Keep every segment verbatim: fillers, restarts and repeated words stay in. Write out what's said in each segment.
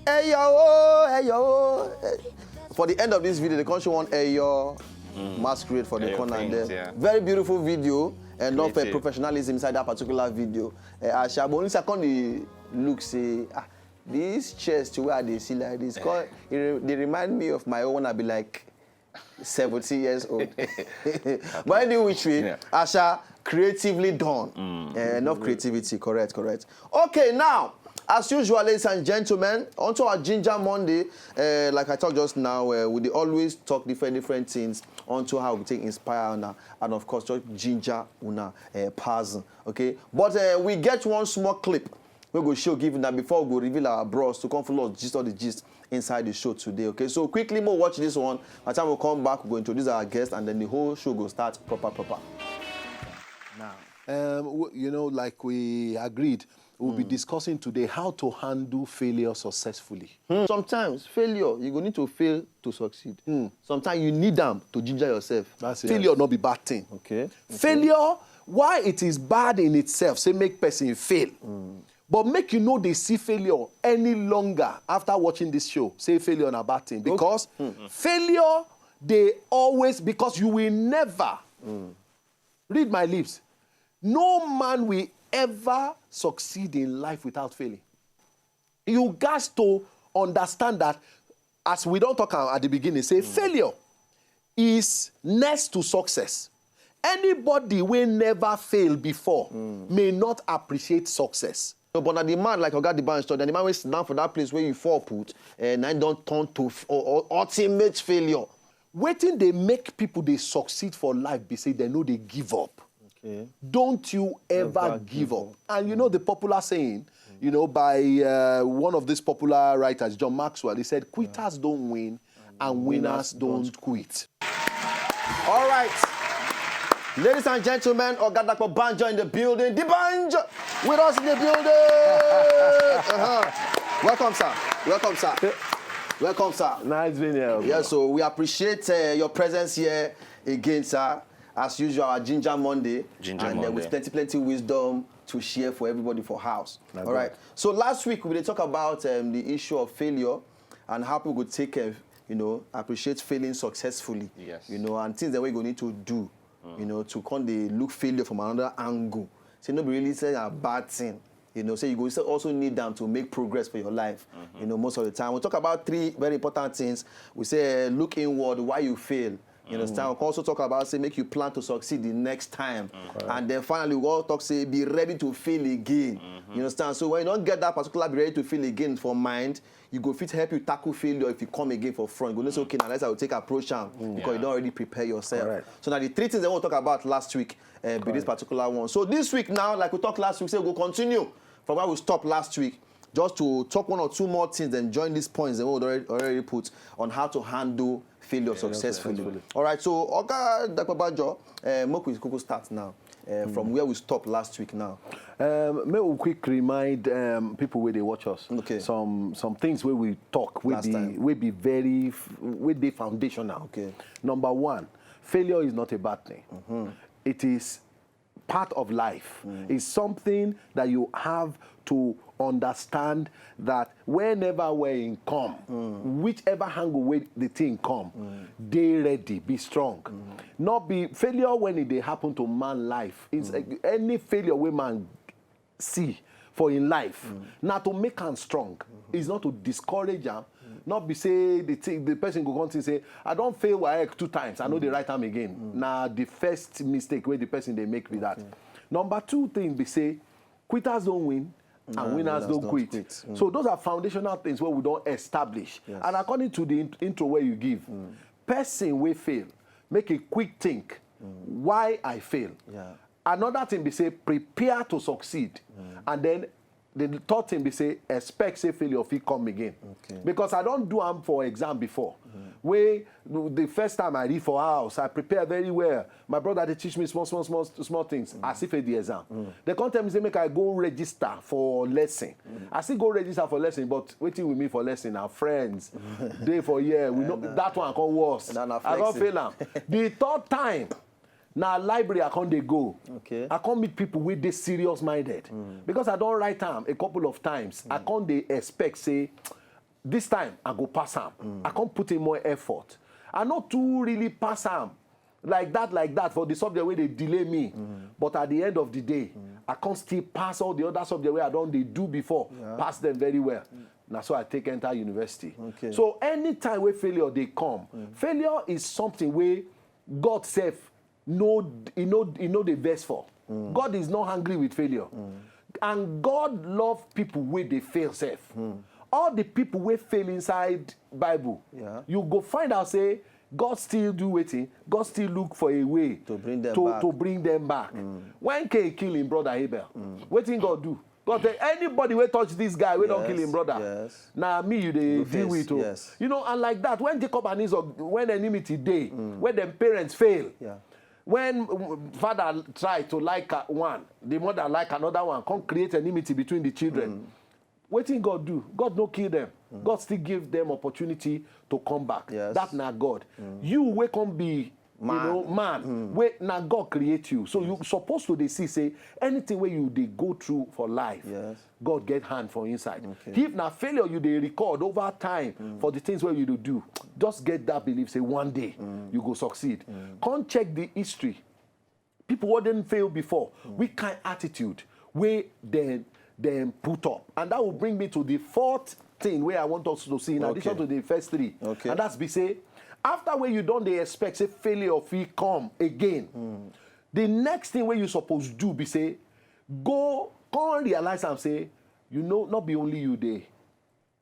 Hey yo, oh, hey yo, oh. Eh, for the end of this video, they come show one Eyo masquerade for the Eyo corner things, there. Yeah. Very beautiful video, and not for Creative. Professionalism inside that particular video. Uh, Asha, but only second the look say, ah, this chest where they see like this, come, it re- they remind me of my own. I be like seventy years old. But anyway, which way, Yeah. Asha, creatively done. Uh, enough creativity, correct, correct. Okay, now, as usual, ladies and gentlemen, onto our Ginger Monday. Uh, like I talked just now, uh, we dey always talk different different things onto how we take inspire una, and of course, just ginger una uh, person. Okay, but uh, we get one small clip we go show give una before we go reveal our bros to come follow us gist all the gist inside the show today. Okay, so quickly, more watch this one. By the time we come back, we go introduce our guest, and then the whole show go start proper, proper. Now, um, w- you know, like we agreed, we'll be discussing today how to handle failure successfully. Sometimes failure, you go need to fail to succeed. Sometimes you need them to ginger yourself. That's it. Failure not be bad thing. Okay. Failure, why it is bad in itself, say make person fail. But make you know they see failure any longer after watching this show. Say failure na bad thing because failure they always because you will never read my lips. No man will ever succeed in life without failing. You got to understand that, as we don't talk am at the beginning, say failure is next to success. Anybody wey never fail before may not appreciate success. No, but na the man like Oga Dibanj talk, na the man wey sit down for that place where you fall put, and I don't turn to f- or, or ultimate failure. Wetin dey make people dey succeed for life be say dem no dey give up. Okay. Don't you ever give up. And you know the popular saying, you know, by uh, one of these popular writers, John Maxwell, he said, "Quitters don't win, and winners don't quit." All right. Ladies and gentlemen, Oga Dapo Banjo in the building. The Banjo with us in the building. Uh-huh. Welcome, sir. Welcome, sir. Welcome, sir. Nice being here. Yeah, so we appreciate uh, your presence here again, sir. As usual, our Ginger Monday. Ginger and uh, with Monday. Plenty, plenty wisdom to share for everybody for house. That's All right. So last week we did talk about um, the issue of failure and how people could take, uh, you know, appreciate failing successfully. Yes. You know, and things that we're going to do, you know, to come they look failure from another angle. Say no be really say a bad thing. You know, say you go say also need them to make progress for your life. You know, most of the time we talk about three very important things. We say uh, look inward, why you fail. You understand? We can also talk about say make you plan to succeed the next time. And then finally we all talk say be ready to fail again. You understand? So when you don't get that particular be ready to fail again for mind, you go fit help you tackle failure if you come again for front. You go know say okay, now let's how take approach am because you don't already prepare yourself. Correct. So now the three things I want to talk about last week uh, be this particular one. So this week now, like we talked last week, say we go continue from where we stopped last week, just to talk one or two more things and join these points that we already, already put on how to handle failure successfully. successfully. All right, so Oga Dapo Banjo, uh, make we quickly start now uh, from where we stopped last week now. Um, may we quick remind um, people where they watch us. Okay. Some some things where we talk will Last be time. Will be very f- will be foundational. Okay. Number one, failure is not a bad thing. It is part of life. It's something that you have to understand that whenever where in come, whichever angle where the thing come, they ready, be strong. Not be failure when it they happen to man life. It's uh, any failure where man see for in life. Now to make am strong is not to discourage am. Not be say the thing, the person go come think say I don't fail waec two times, I know they write am again. Now the first mistake where the person they make be that. Number two thing be say quitters don't win and winners, don't, quit. So those are foundational things where we don't establish. And according to the int- intro where you give, person will fail, make a quick think why I fail. Yeah. Another thing be say prepare to succeed, and then the third thing be say expect say failure fit come again. Okay. Because I don't do am for exam before. Wey the first time I read for house, I prepare very well. My brother they teach me small, small, small, small things. I see fail the exam. They come tell me say make I go register for lesson. I still go register for lesson, but waiting with me for lesson are friends. Day for year, we know that one come worse. Na, na I don't flexing. fail am. The third time, now library I can't they go. Okay. I can't meet people with this serious minded because I don't write am a couple of times. I can't they expect say This time I go pass am. I come put in more effort. I no too really pass am like that, like that, for the subject wey dey delay me. But at the end of the day, I come still pass all the other subject wey I don dey do before, pass them very well. Na so I take enter university. Okay. So anytime wey failure dey come, failure is something wey God sef no, e no, e no dey vex for. God is not angry with failure. And God love people wey dey fail sef. All the people wey fail inside Bible, Yeah. you go find out say God still do wetin? God still look for a way To bring them to, back. to bring them back. When Cain kill him brother Abel, wetin God do? God say, anybody wey touch this guy wey don Yes, kill him brother, yes. na me you dey You deal face, with o. Yes. You know, and like that, when Jacob and Esau, when enmity dey, when dem parents fail, Yeah. when um, father try to like uh, one, the mother like another one, come create enmity between the children. Wetin God do? God no kill them. God still give them opportunity to come back. Yes. That na God. You wey come be Man. You know, man, wey na God create you. So you suppose to dey see say anything wey you dey go through for life, Yes. God get hand for inside. Okay. If na failure you dey record over time for the things wey you dey do, just get that belief say one day you go succeed. Come check the history. People wey don fail before, which kind attitude wey dem dem put up. And that will bring me to the fourth thing wey I want us to see in addition Okay. to the first three. Okay. And that's be say, after wey you don dey expect say failure fit come again, the next thing wey you suppose do be say, go come realize am say, you know, not be only you dey.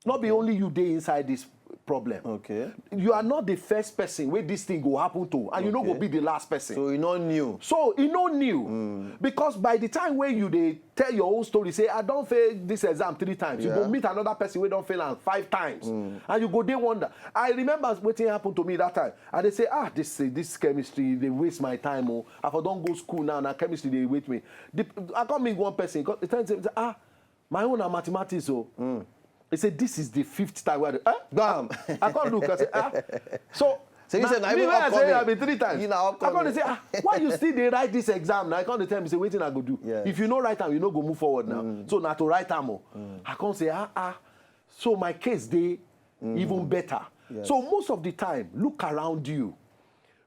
Not be only you dey inside this problem. Okay. You are not the first person wey this thing go happen to, and you no go Okay. be the last person. So e no new. So e no new, because by the time wey you dey tell your own story, say, I don fail this exam three times, you go Yeah. meet another person wey don fail am five times, and you go dey wonder. I remember wetin happen to me that time. I dey say, ah, this this chemistry dey waste my time o. I for don go school now, na chemistry dey wait me. The, I come meet one person, he come, he tell me say, ah, my own na mathematics o. He say, this is the fifth time wey I dey, eh? Bam. I come look, I say, ah. So, So you na say na me even wey I say upcoming. I be three times. You na I come dey upcoming. say, ah, why you still dey write this exam now? I come dey tell me say, wetin I go do? Yes. If you no write am, you no go move forward now. So na to write am o. I come say, ah, ah. So my case dey even better. Yes. So most of the time, look around you.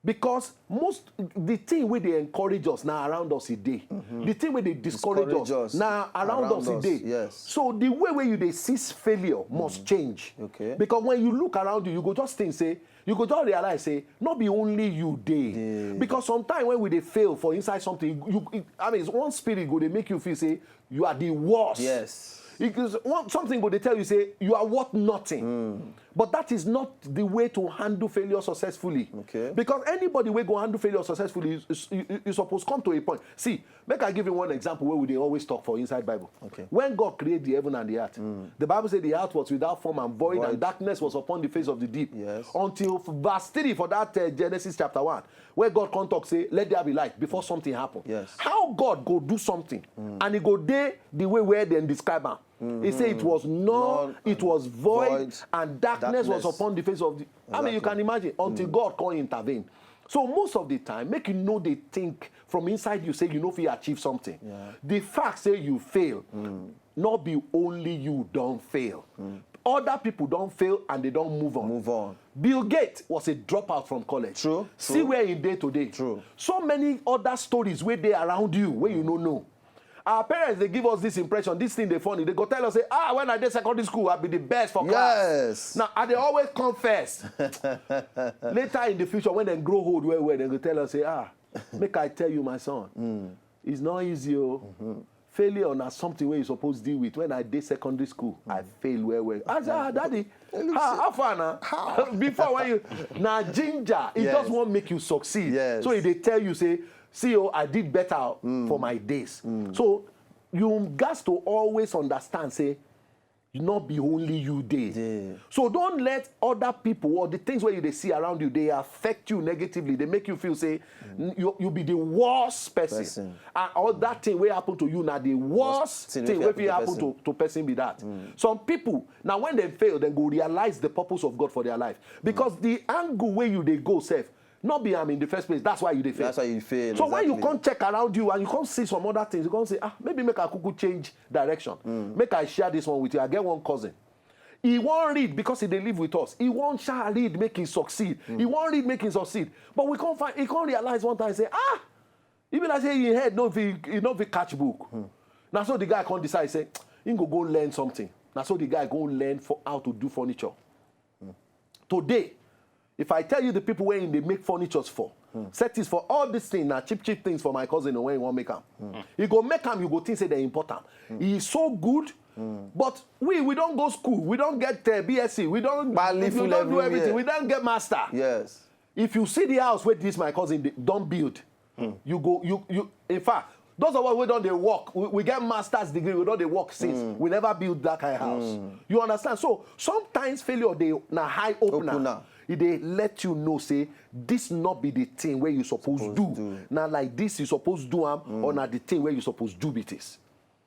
Because most the thing wey dey encourage us na around us e dey. The thing wey dey discourage Discourage us us. na around Around us e us, dey. Yes. So the way wey you dey see failure must change. Okay. Because when you look around you, you go just think say, you go just realize say no be only you dey. Dey. Because sometimes when we dey fail for inside something, you, you I mean, one spirit go dey make you feel say you are the worst. Yes. Because one, something go dey tell you say you are worth nothing. But that is not the way to handle failure successfully. Okay. Because anybody wey go handle failure successfully, you, you, you suppose come to a point. See, make I give you one example wey we dey always talk for inside Bible. Okay. When God create the heaven and the earth, the Bible say the earth was without form and void, Void. And darkness was upon the face of the deep. Yes. Until f- verse three for that uh, Genesis chapter one, where God come talk say, let there be light before something happen. Yes. How God go do something and e go dey the way where dem describe am? He say it was no, None it was void, void, and darkness, was darkness. Upon the face of the. I mean, you can Exactly. Imagine until God come intervene. So most of the time, make you know they think from inside you say you no fit achieve something. Yeah. The fact say you fail, not be only you don fail. Other people don fail and they don move on. Move on. Bill Gates was a dropout from college. True, See true. Where he dey today. True. So many other stories wey dey around you wey you no know. Our parents dey give us this impression, this thing dey funny. They go tell us say, ah, when I dey secondary school, I be the best for class. Yes. Now I dey always come first. Later in the future, when dem grow old well well, dem go tell us say, ah, make I tell you, my son, it's not easy o. Failure na something wey you suppose deal with. When I dey secondary school, I fail well well. I say, ah, daddy, how, how far na? Before when you na ginger, e Yes. Just wan make you succeed. Yes. So e dey tell you say, see o, I did better for my days. So you gats to always understand say no be only you dey. Dey. So don't let other people or the things wey you dey see around you dey affect you negatively. Dey make you feel say n- you, you be the worst person. Person. And all that thing wey happen to you na the worst thing thing wey wey fit fit happen happen to, to person be that. Some people, na when dem fail, dem go realize the purpose of God for their life. Because the angle wey you dey go sef, no be am in the first place. That's why you dey fail. That's why you fail, So when you exactly. Come check around you and you come see some other things, you come say, ah, maybe make I kuku change direction. Make I share this one with you. I get one cousin. He wan read because he dey live with us. He wan sha read make he succeed. He wan read make he succeed. But we come find, he come realize one time say, ah, e be like say him head no fit, e no fit catch book. Na so the guy come decide say he go go learn something. Na so the guy go learn for how to do furniture. Today, if I tell you the people wey him dey make furnitures for, set is for all these things, na cheap cheap things for my cousin wey he wan make am. He go make am, you go think say dem import am. He is so good, but we, we don go school, we don get uh, B S C, we don, Pali we full don do everywhere. Everything, we don get master. Yes. If you see the house wey this my cousin dey, don build, you go, you, you, in fact, those of us wey don dey work, we, we get master's degree, we don dey work since, we never build that kind of house. You understand? So sometimes failure dey na high opener. Opener. E dey let you know say this no be the thing wey you suppose do. do. Na like this you suppose do am, or na the thing wey you suppose do be this.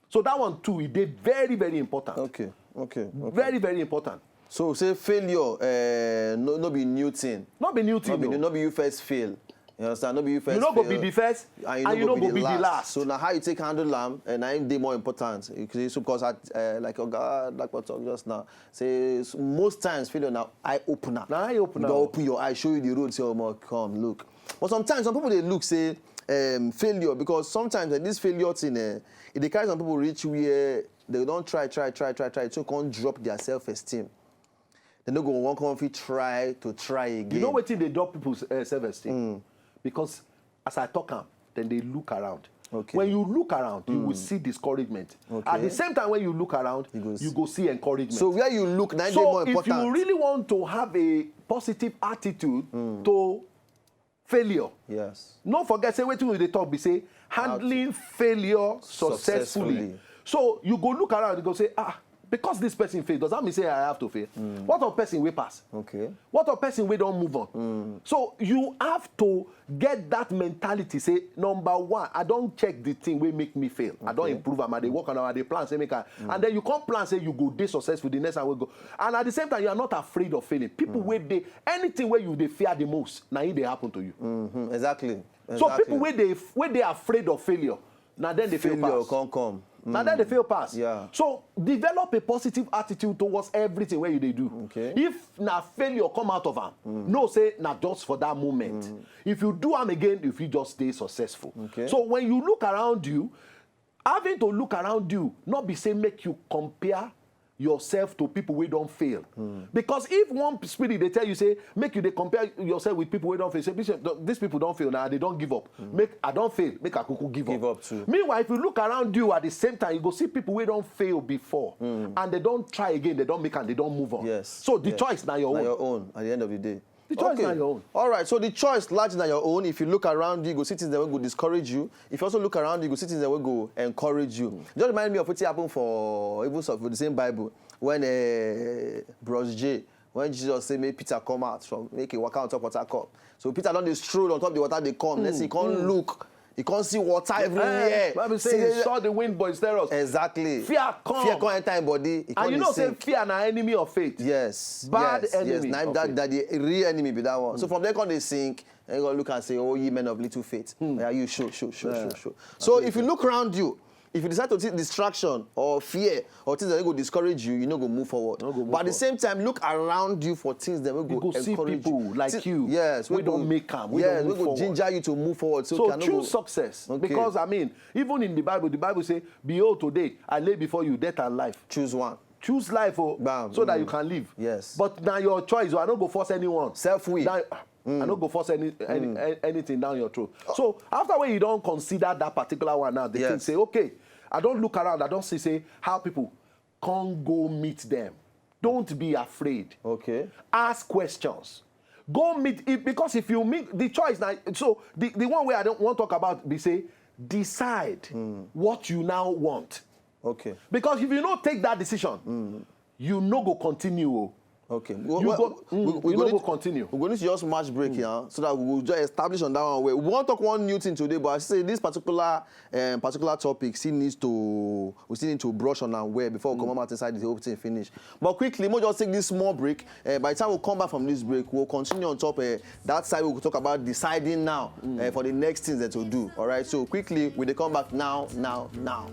So that one too, e dey very, very important. Okay. Okay. Okay. Very, very important. So say failure, uh, no, no be new thing. No be new No thing. be, No. No be you first fail. You understand? No be you first. You no go fail, be the first, and you, no, go, be, the last. So now how you take handle am, and I dey more important. You see, so because I, uh, like Oga Dapo talk just now, say s- most times failure na eye opener. Na eye opener. Go open your eye, show you the road. Say, "Omo, come look." But sometimes some people dey look say um, failure, because sometimes uh, this failure thing, uh, e dey carry some people reach where they don try, try, try, try, try, so come drop their self-esteem. They no go wan come fit try to try again. You know wetin dey drop people's uh, self-esteem? Because as I talk am, then they look around. Okay. When you look around, you will see discouragement. Okay. At the same time, when you look around, You go you s- go see encouragement. So where you look, na dey So more if important. You really want to have a positive attitude to failure, Yes. no forget say wetin we dey talk be say handling failure successfully. Successfully. So you go look around, you go say, ah, because this person fail, does that mean say I have to fail? What of person wey pass? Okay. What of person wey don move on? So you have to get that mentality say, number one, I don check the thing wey make me fail. I don Okay. Improve am, I dey work on am, I dey plan say make I. And then you come plan say you go dey successful the next time wey go. And at the same time, you are not afraid of failing. People wey dey, anything wey you dey fear the most, na e dey happen to you. Mm-hmm. Exactly. So Exactly. People wey dey, wey dey afraid of failure, na then they fail Failure pass. Come come. Na then they fail pass. Yeah. So develop a positive attitude towards everything wey you dey do. Okay. If na failure come out of am, know say na just for that moment. If you do am again, you fit just dey successful. Okay. So when you look around you, having to look around you, not be say make you compare yourself to people wey don fail. Because if one spirit dey tell you say make you dey compare yourself with people wey don fail, say, "Bishop, th- these people don fail now, they don give up. Make I don fail, make I kuku give, Give up too. Meanwhile, if you look around you at the same time, you go see people wey don fail before, and they don try again, they don make am, they don move on. Yes. So the Yes. choice na your Na own. Your own at the end of the day. The choice Okay. Na your own. All right. So the choice large na your own. If you look around you, you go see things that will go discourage you. If you also look around, you go see things that will go encourage you. Just remind me of what happened for even so for the same Bible when uh, Bros J, when Jesus said, "Make Peter come out from, make a walk out of water cup." So Peter don dey stroll on top the water, dey come. Next thing, he come look, he come see water everywhere. Eh, Bible say See he the- saw the wind boisterous. Exactly. Fear come. Fear come enter him body. He come And you dey know say sink. Fear na enemy of faith. Yes. Bad yes, enemy Yes. Na, of that, faith. That the real enemy be that one. So from there, come dey sink. And you go look and say, "Oh, ye men of little faith." Yeah, you show, show, show, show, show. So if you look around you, if you decide to take distraction or fear or things that go discourage you, you no go move forward. No go move But at the forward. Same time, look around you for things that will You go go see encourage people you. Like Thi- you. Yes, We will go- don't make am. We Yes, don't move will go forward. Ginger you to move forward. So, So can no choose go- success. Okay. Because I mean, even in the Bible, the Bible say, "Behold, today I lay before you death and life." Choose one. Choose life, oh, Bam. So that Mm. You can live. Yes. But now your choice, oh, I no go force anyone. Self will. Now, I no go force any, any, a- anything down your throat. So after when you don consider that particular one now, the Yes. thing say, okay, I don look around, I don see say how people come go meet them. Don't be afraid. Okay. Ask questions. Go meet it, because if you meet the choice now, so the, the one way I don't want talk about be say decide what you now want. Okay. Because if you no take that decision, you no go continue. Oh. Okay. We, You we, go- we, mm, we you go no need, go continue. We go need to just match break here so that we will just establish on that one way. We want to talk one new thing today, but I say this particular um, particular topic still needs to we still need to brush on and well before we come out inside the whole thing finish. But quickly, we'll just take this small break. Uh, by the time we come back from this break, we'll continue on top. Uh, that side we will talk about deciding now uh, for the next things that we'll do. All right. So quickly, we dey come back now, now, now.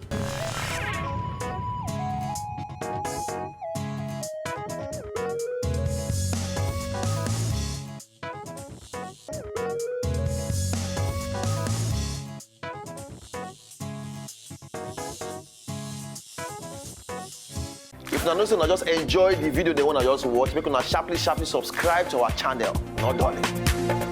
Una know say una just enjoy the video dem wey una just watch, make una sharply sharply subscribe to our channel. No dulling.